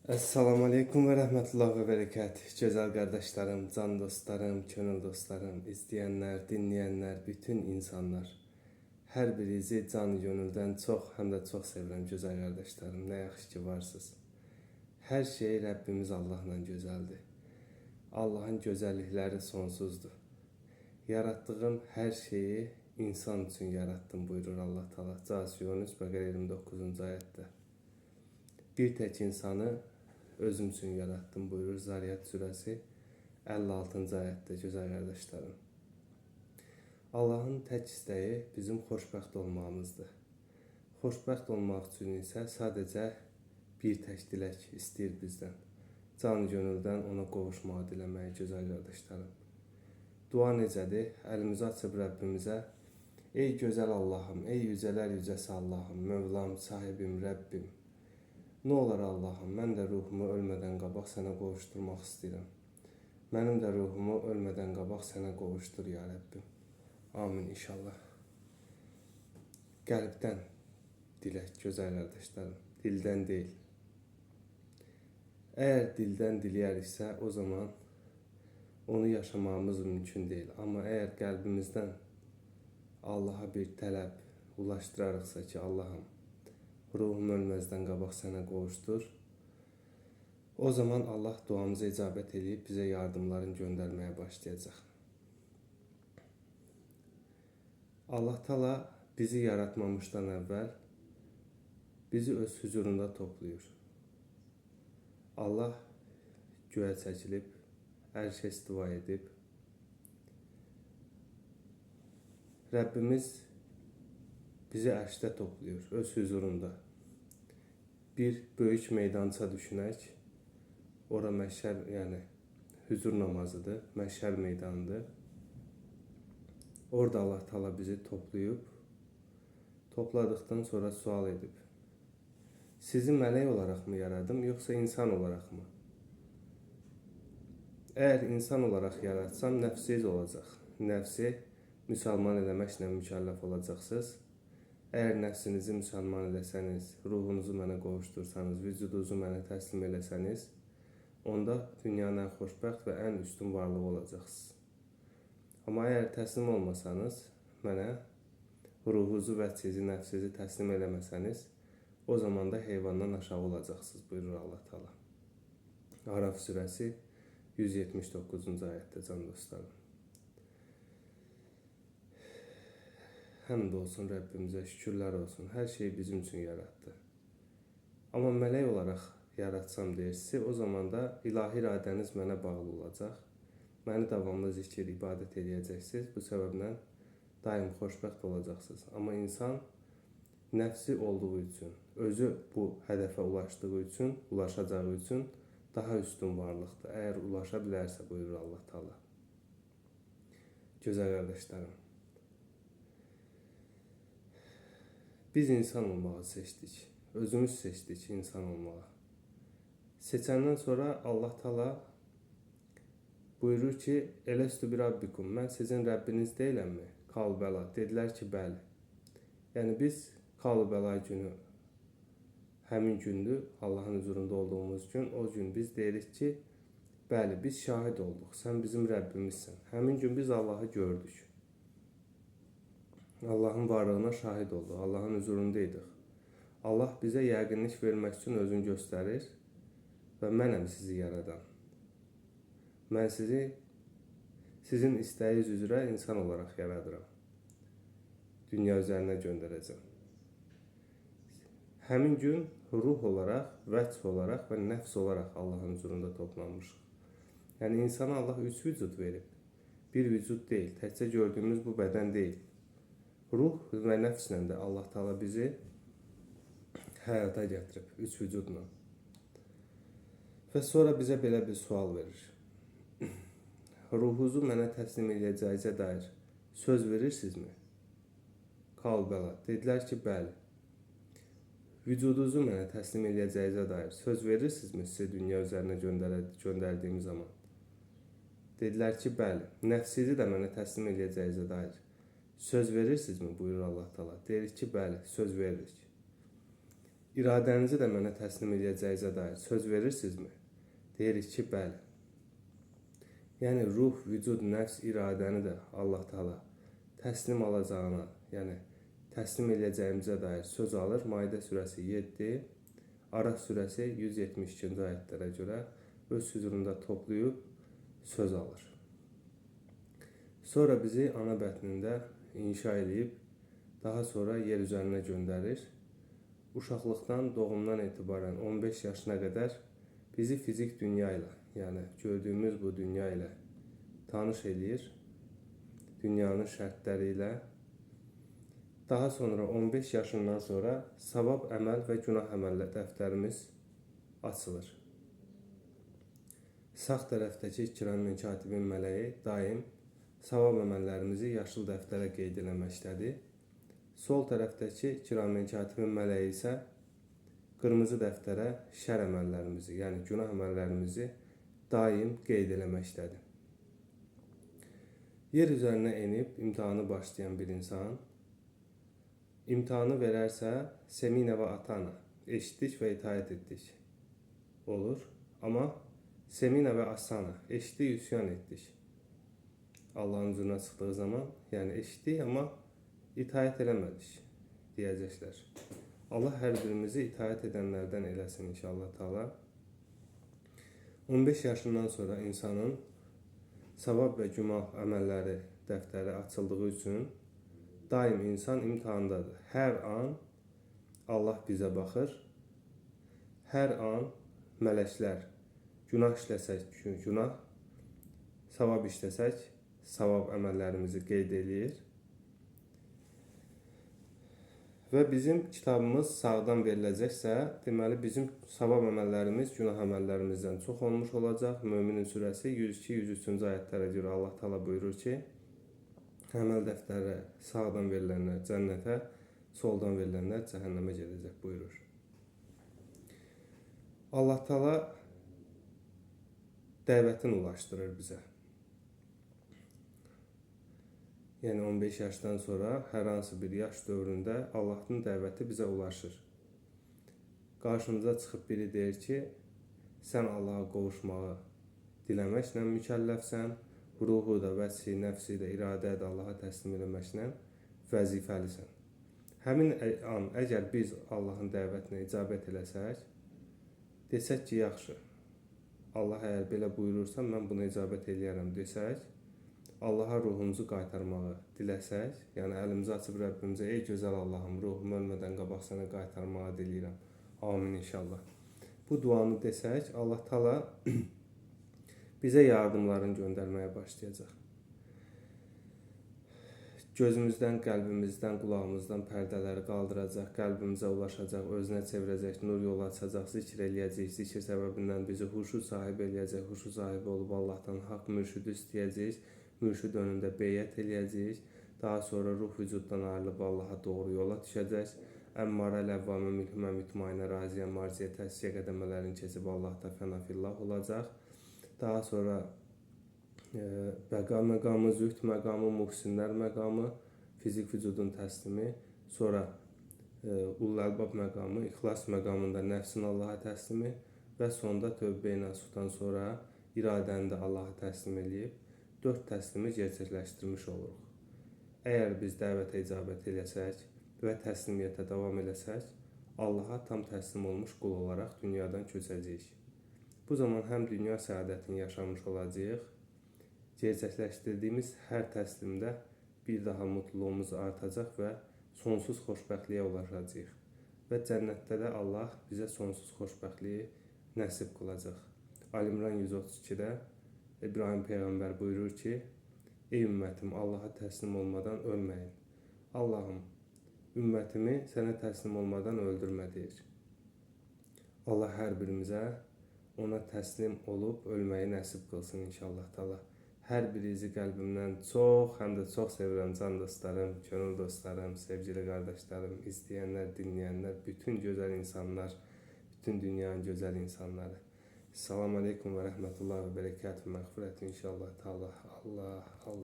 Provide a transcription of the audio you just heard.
Esselamu Aleyküm və Rəhmətullah və Bərəkət. Gözəl qardaşlarım, can dostlarım, könül dostlarım, izləyənlər, dinləyənlər, bütün insanlar. Hər birinizi can gönüldən çox, həm də çox sevirəm gözəl qardaşlarım. Nə yaxşı ki varsınız. Hər şey Rəbbimiz Allahla gözəldir. Allahın gözəllikləri sonsuzdur. Yaratdığım hər şeyi insan üçün yaratdım buyurur Allah Taala. Casiyə 13 Bəqərə 29-cu ayətdə. Bir tək insanı özüm üçün yaratdım buyurur Zariyat surəsi 56-cı ayətdə gözəl qardaşlarım. Allahın tək istəyi bizim xoşbəxt olmağımızdır. Xoşbəxt olmaq üçün isə sadəcə bir tək dilək istəyir bizdən. Can gönüldən ona qovuşmağı diləməyi gözəl qardaşlarım. Dua necədir? Əlimizi açıb Rəbbimizə, ey gözəl Allahım, ey yücələr yücəsi Allahım, Mövlam, sahibim, Rəbbim. Nə olar Allahım, mən də ruhumu ölmədən qabaq sənə qovuşdurmaq istəyirəm. Mənim də ruhumu ölmədən qabaq sənə qovuşdur ya Rəbbim. Amin inşallah. Qəlbdən dilək gözəl qardaşlarım, dildən deyil. Əgər dildən diləyəriksə, o zaman onu yaşamağımız mümkün deyil. Amma əgər qəlbimizdən Allaha bir tələb ulaşdırarıqsa ki, Allahım, ruhum ölməzdən qabaq sənə qovuşdur, o zaman Allah duamıza icabət eləyib bizə yardımlarını göndərməyə başlayacaq. Allah Taala bizi yaratmamışdan əvvəl bizi öz hüzurunda toplayır. Allah göyə çəkilib, ərşə istiva edib. Rəbbimiz bizi ərşdə toplayır, öz hüzurunda. Bir böyük meydança düşünək. Ora məşər, yəni hüzur namazıdır, məşər meydanıdır. Orada Allah Taala bizi toplayıb, topladıqdan sonra sual edib. Sizi mələk olaraq mı yaradım, yoxsa insan olaraq mı? Əgər insan olaraq yaratsam, nəfsiz olacaq. Nəfsi müsəlman eləməklə mükəlləf olacaqsınız. Əgər nəfsinizi müsəlman eləsəniz, ruhunuzu mənə qovuşdursanız, vücudunuzu mənə təslim eləsəniz, onda dünyanın ən xoşbəxt və ən üstün varlığı olacaqsınız. Amma əgər təslim olmasanız, mənə ruhunuzu və sizi, nəfsinizi təslim eləməsəniz, o zaman da heyvandan aşağı olacaqsınız, buyurur Allah Taala. Araf surəsi 179-cu ayətdə can dostlarım. Həmd olsun Rəbbimizə, şükürlər olsun. Hər şeyi bizim üçün yaratdı. Amma mələk olaraq yaratsam deyirsiz, o zaman da ilahi iradəniz mənə bağlı olacaq. Məni davamlı zikr, ibadət eləyəcəksiniz. Bu səbəblə daim xoşbəxt olacaqsınız. Amma insan nəfsi olduğu üçün, özü bu hədəfə ulaşdığı üçün, ulaşacağı üçün daha üstün varlıqdır. Əgər ulaşa bilərsə, buyurur Allah Taala. Gözəl qardaşlarım, biz insan olmağı seçdik. Özümüz seçdik insan olmağı. Seçəndən sonra Allah Taala buyurur ki, Eləstü bi Rabbikum, mən sizin Rəbbiniz deyiləmmi? Qalu bəla. Dedilər ki, bəli. Yəni biz qalu bəla günü həmin gündür, Allahın hüzurunda olduğumuz gün, o gün biz deyirik ki, bəli, biz şahid olduq, sən bizim Rəbbimizsən. Həmin gün biz Allahı gördük. Allahın varlığına şahid olduq, Allahın hüzurunda idik. Allah bizə yəqinlik vermək üçün özünü göstərir və mənəm sizi yaradan. Mən sizi sizin istəyiniz üzrə insan olaraq yaradıram. Dünya üzərinə göndərəcəm. Həmin gün ruh olaraq, vəc olaraq və nəfs olaraq Allahın hüzurunda toplanmışıq. Yəni insana Allah üç vücud verib. Bir vücud deyil, təkcə gördüyümüz bu bədən deyil. Ruh və nəfslə də Allah Taala bizi həyata gətirib, üç vücudla. Və sonra bizə belə bir sual verir. Ruhunuzu mənə təslim eləyəcəyinizə dair söz verirsinizmi? Qalu bəla. Dedilər ki, bəli. Vücudunuzu mənə təslim eləyəcəyinizə dair söz verirsinizmi sizi dünya üzərinə göndərdiyim zaman? Dedilər ki, bəli. Nəfsinizi də mənə təslim eləyəcəyinizə dair söz verirsinizmi? Buyurur Allah Taala. Deyirik ki, bəli, söz veririk. İradənizi də mənə təslim eləyəcəyinizə dair söz verirsinizmi? Deyirik ki, bəli. Yəni ruh, vücud, nəfs, iradəni də Allah Taala təslim alacağına, yəni təslim eləyəcəyimizə dair söz alır. Maidə surəsi 7, Araf surəsi 172-ci ayətlərə görə öz hüzurunda toplayıb söz alır. Sonra bizi ana bətnində inşa eləyib, daha sonra yer üzərinə göndərir. Uşaqlıqdan, doğumdan etibarən 15 yaşına qədər bizi fizik dünya ilə, yəni gördüyümüz bu dünya ilə tanış eləyir. Dünyanın şərtləri ilə. Daha sonra 15 yaşından sonra savab əməl və günah əməllər dəftərimiz açılır. Sağ tərəfdəki Kiramin katibin mələyi daim savab əməllərimizi yaşıl dəftərə qeyd eləməkdədir. Sol tərəfdəki Kiramin katibin mələyi isə qırmızı dəftərə şər əməllərimizi, yəni günah əməllərimizi daim qeyd eləməkdədir. Yer üzərinə enib imtahanı başlayan bir insan imtahanı verərsə seminə və atana, eşitdik və itaət etdik olur. Amma seminə və asana, eşitdik, üsyan etdik. Allahın huzuruna çıxdığı zaman, yəni eşitdik, amma itaət eləmədik deyəcəklər. Allah hər birimizi itaət edənlərdən eləsin inşallah taala. 15 yaşından sonra insanın savab və günah əməlləri dəftəri açıldığı üçün daim insan imtahandadır. Hər an Allah bizə baxır. Hər an mələklər günah işləsək günah, savab işləsək savab əməllərimizi qeyd eləyir. Və bizim kitabımız sağdan veriləcəksə, deməli bizim savab əməllərimiz günah əməllərimizdən çox olmuş olacaq. Möminin surəsi 102-103-cü ayətlərə görə Allah Taala buyurur ki, əməl dəftəri sağdan verilənlər cənnətə, soldan verilənlər cəhənnəmə gedəcək buyurur. Allah Taala dəvətini ulaşdırır bizə. Yəni 15 yaşdan sonra hər hansı bir yaş dövründə Allahın dəvəti bizə ulaşır. Qarşımıza çıxıb biri deyir ki, sən Allaha qovuşmağı diləməklə mükəlləfsən, ruhu da, vəsi, nəfsi də, iradə də Allaha təslim eləməklə vəzifəlisən. Həmin an əgər biz Allahın dəvətinə icabət eləsək, desək ki, yaxşı, Allah əgər belə buyurursa, mən buna icabət eləyərəm desək, Allaha ruhumuzu qaytarmağı diləsək, yəni əlimizi açıb Rəbbimizə, ey gözəl Allahım, ruhumu ölmədən qabaq sənə qaytarmağı diləyirəm. Amin inşallah. Bu duanı desək, Allah Taala bizə yardımlarını göndərməyə başlayacaq. Gözümüzdən, qəlbimizdən, qulağımızdan pərdələri qaldıracaq, qəlbimizə ulaşacaq, özünə çevirəcək, nur yolu açacaq, zikr eləyəcək, zikr səbəbindən bizi huşu sahibi eləyəcək, huşu sahibi olub Allahdan haqq mürşüdü istəyəcəyik, mürşüd önündə beyyət eləyəcəyik, daha sonra ruh vücuddan ayrılıb Allaha doğru yola düşəcək, əmmara, ləvvamə, mülhümə, mütmainə, raziyə, marziyə, təsviyə qədəmələrini keçib Allahda fəna fillah olacaq. Daha sonra bəqa məqamı, zühd məqamı, muhsinlər məqamı, fizik vücudun təslimi, sonra ulul əlbab məqamı, ixlas məqamında nəfsin Allaha təslimi və sonda tövbə-i nasuhdan sonra iradəni də Allaha təslim eləyib 4 təslimi gerçəkləşdirmiş oluruq. Əgər biz dəvətə icabət eləsək və təslimiyyətə davam eləsək, Allaha tam təslim olmuş qul olaraq dünyadan köçəcəyik. Bu zaman həm dünya səadətini yaşamış olacağıq, gerçəkləşdirdiyimiz hər təslimdə bir daha mutluluğumuz artacaq və sonsuz xoşbəxtliyə ulaşacağıq. Və cənnətdə də Allah bizə sonsuz xoşbəxtliyi nəsib qılacaq. Ali İmran 132-də İbrahim peyğəmbər buyurur ki, ey ümmətim, Allaha təslim olmadan ölməyin. Allahım, ümmətimi sənə təslim olmadan öldürmə deyir. Allah hər birimizə ona təslim olub ölməyi nəsib qılsın inşallah taala. Hər birinizi qəlbimdən çox, həm də çox sevirəm can dostlarım, könül dostlarım, sevgili qardaşlarım, izləyənlər, dinləyənlər, bütün gözəl insanlar, bütün dünyanın gözəl insanları. Salam aleykum və rəhmətullah və bərəkətü məğfirət inşallah taala. Allah Allah.